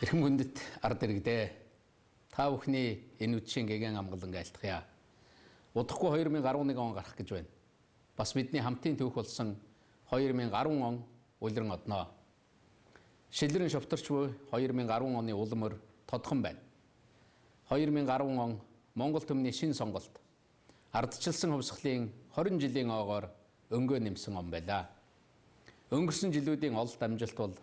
Эрхэм хүндэт ард иргэдээ, та бүхний энэ үдшийн гэгээн амгалан айлтгая. Удахгүй 2011 он гарах гэж байна. Бас бидний хамтын түүх болсон 2010 он улиран одноо. Шилрэн шовторч буй 2010 оны улам өр тодхон байна. 2010 он Монгол түмний шин сонголт, ардчилсан хувьсгалын 20 жилийн оогоор өнгөө нэмсэн он байлаа. Өнгөрсөн жилүүдийн ололт амжилт бол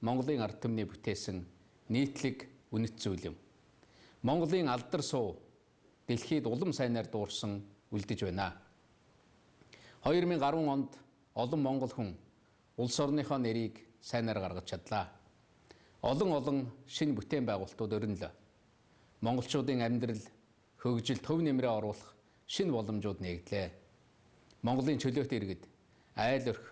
Монголын ард түмний бүтээсэн нийтлэг үнэт зүйл юм. Монголын алдар суу дэлхийд улам сайнаар дуурсан үлдэж байна. 2010 онд олон монгол хүн улс орныхоо нэрийг сайнаар гаргаж чадлаа. Олон шинэ бүтээн байгуулалтууд өрнөлөө. Монголчуудын амьдрал, хөгжил, төв нэмрээ оруулах шинэ боломжууд нэгдлээ. Монголын чөлөөт иргэд, айл өрх,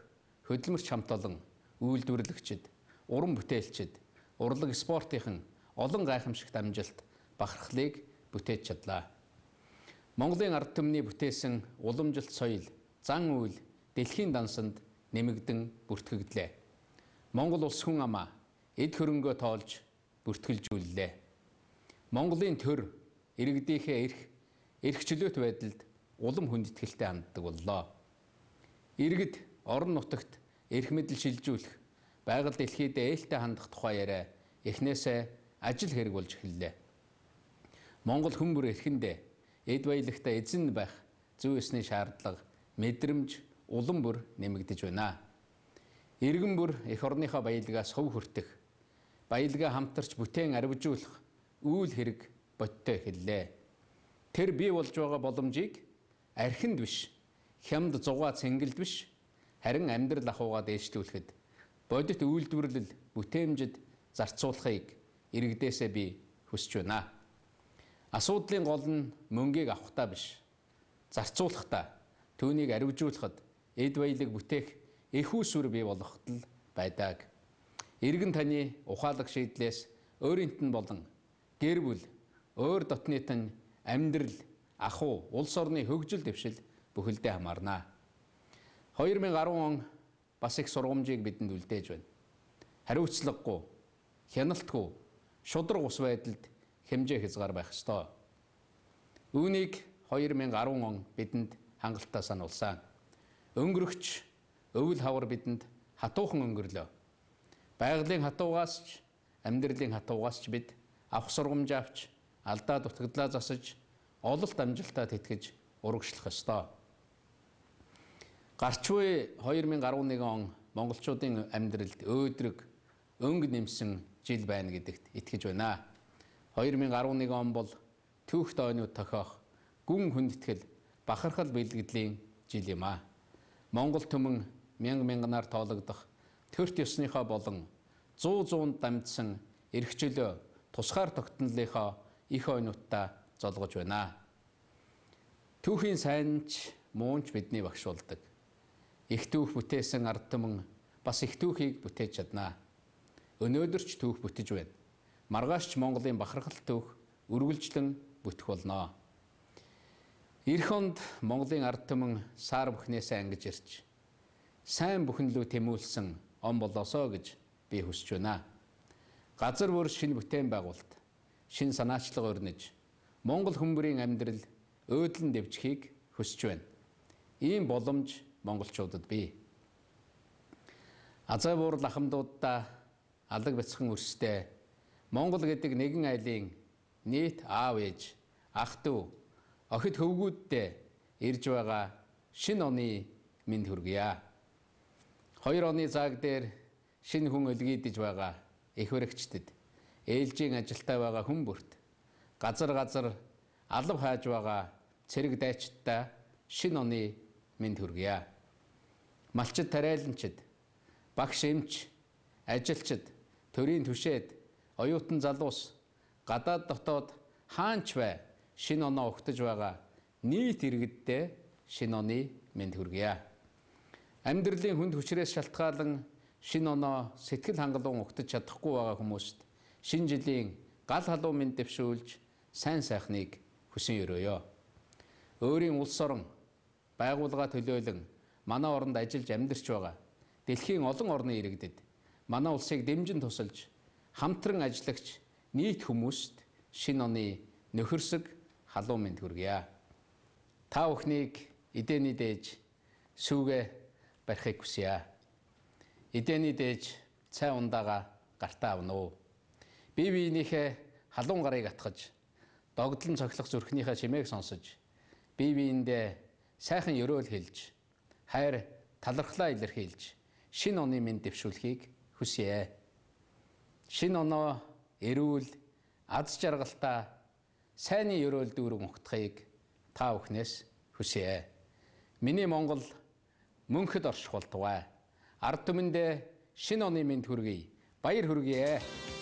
хөдөлмөрч хамт олон, үйлдвэрлэгчид, уран бүтээлчид, урлаг спортын олон гайхамшигт амжилт, бахархлыг бүтээж чадлаа. Монголын ард түмний бүтээсэн уламжилт соёл, зан үйл дэлхийн дансанд нэмэгдэн бүртгэгдлээ. Монгол улс хүн амаа эд хөрөнгөө тоолж бүртгэлжүүллээ. Монголын төр иргэдийнхээ эрх чөлөөт байдалд улам хүндэтгэлтэй ханддаг боллоо. Иргэд орон нутагт эрх мэдэл шилжүүлэх, байгаль дэлхийд ээлтэй хандах тухай яриа эхнээсээ ажил хэрэг болж эхэллээ. Монгол хүн бүр эрхэндээ эд баялагтай эзэн байх зүй ёсны шаардлага, мэдрэмж улам бүр нэмэгдэж байна. Иргэн бүр эх орныхоо баялагаас хөв хүртэх, баялгаа хамтарч бүтээн аривжуулах үйл хэрэг бодтой эхэллээ. Тэр бий болж байгаа боломжийг архинд биш, хямд зугаа цэнгэлд биш, харин амьдрал ахуйгаа дээшлүүлэхэд бодит үйлдвэрлэл бүтээмжид зарцуулахыг иргэдээсээ би хүсэж байна. Асуудлын гол нь мөнгийг авахдаа биш, зарцуулахдаа, түүнийг аривжуулахад, эд баялаг бүтээх эх үүсвэр бий болгоход л байдаг. Иргэн таны ухаалаг шийдлээс өөрийнт нь болон гэр бүл, өөр дотны тань амьдрал, ахуй, улс орны хөгжил дэвшил бүхэлдээ хамаарна. 2010 он бас их сургамжийг бидэнд үлдээж байна. Хариуцлагагүй, хяналтгүй, шударга ус байдалд хэмжээ хязгаар байх ёстой. Үүнийг 2010 он бидэнд хангалттай сануулсан. Өнгөрөгч өвөл хавар бидэнд хатуухан өнгөрлөө. Байгалийн хатуугаас ч, амьдралын хатуугаас ч бид авах сургамж авч, алдаа дутагдлаа засаж, ололт амжилтаа тэтгэж урагшлах ёстой. Гарч буй 2011 он монголчуудын амьдралд өөдрөг, өнгө нэмсэн жил байна гэдэгт итгэж байна. 2011 он бол түүхт ойнууд тохиох гүн хүндэтгэл, бахархал бэлгэдлийн жил юм аа. Монгол түмэн мянга мянганаар тоологдох төрт ёсныхоо болон зуу зуунд дамжсан эрх чөлөө тусгаар тогтнолынхоо их ойнуудтай золгож байна. Түүхийн сайн ч муу ч бидний багш болдог. Их түүх бүтээсэн ард түмэн бас их түүхийг бүтээж чаднаа. Өнөөдөр ч түүх бүтэж байна. Маргааш ч Монголын бахархал түүх үргэлжлэн бүтэх болно. Ирэх онд Монголын ард түмэн сар бүхнээсээ ангиж ирч сайн бүхэн лүү тэмүүлсэн он болоосоо гэж би хүсэж байна. Газар бүр шинэ бүтээн байгуулалт, шинэ санаачлага өрнөж, Монгол хүмүүрийн амьдрал өөдлөн дэвжихийг хүсэж байна. Ийм боломж монголчуудад бий. Азай буурал ахмадуудаа алаг бяцхан өрстэй Монгол гэдэг нэгэн айлын нийт аав ээж, ах дүү, охид хөвгүүддээ ирж байгаа шинэ оны мэнд хүргье. 2 оны зааг дээр шинэ хүн өлгийдэж байгаа эх баригчдад, ээлжийн ажилтаа байгаа хүн бүрт, газар алав хааж байгаа цэрэг дайчдаа шинэ оны мэнд хүргье. Малчид тариаланчид, багш эмч, ажилчид, төрийн түшээд, оюутан залуус, гадаад дотоод хаанч бай шинэ оноо өгтөж байгаа нийт иргэддээ шинэ оны мэнд хүргье. Амьдралын хүнд хүчрээс шалтгаалan шинэ оноо сэтгэл хангалуун өгтөж чадахгүй байгаа хүмүүст шинэ жилийн гал халуун мэнд дэвшүүлж сайн сайхныг хүсэн өрөөё. Өөрийн улс орон байгууллага төлөөлөн манай оронд ажиллаж амьдарч байгаа дэлхийн олон орны иргэдэд манай улсыг дэмжин тусалж хамтран ажиллагч нийт хүмүүст шинэ оны нөхөрсөг халуун мэнд хүргье. Та бүхнийг эдэний дээж сүүгээ барихыг хүсье. Эдэний дээж цай ундаага гартаа авна уу? Бие биенийхээ халуун гарыг атгаж, догдлон цохилох зүрхнийхээ чимээг сонсож, бие биендээ сайхан ерөөл хэлж, хайр талархлаа илэрхийлж, шинэ оны мэнд дэвшүүлэхийг хүсье. Шинэ оноо эрүүл, аз жаргалтай, сайнны ерөөл дүүрэн угтахыг та бүхнээс хүсье. Миний Монгол мөнхөд орших болтугай. Ард түмэндээ шинэ оны мэнд хүргэе. Баяр хүргэе.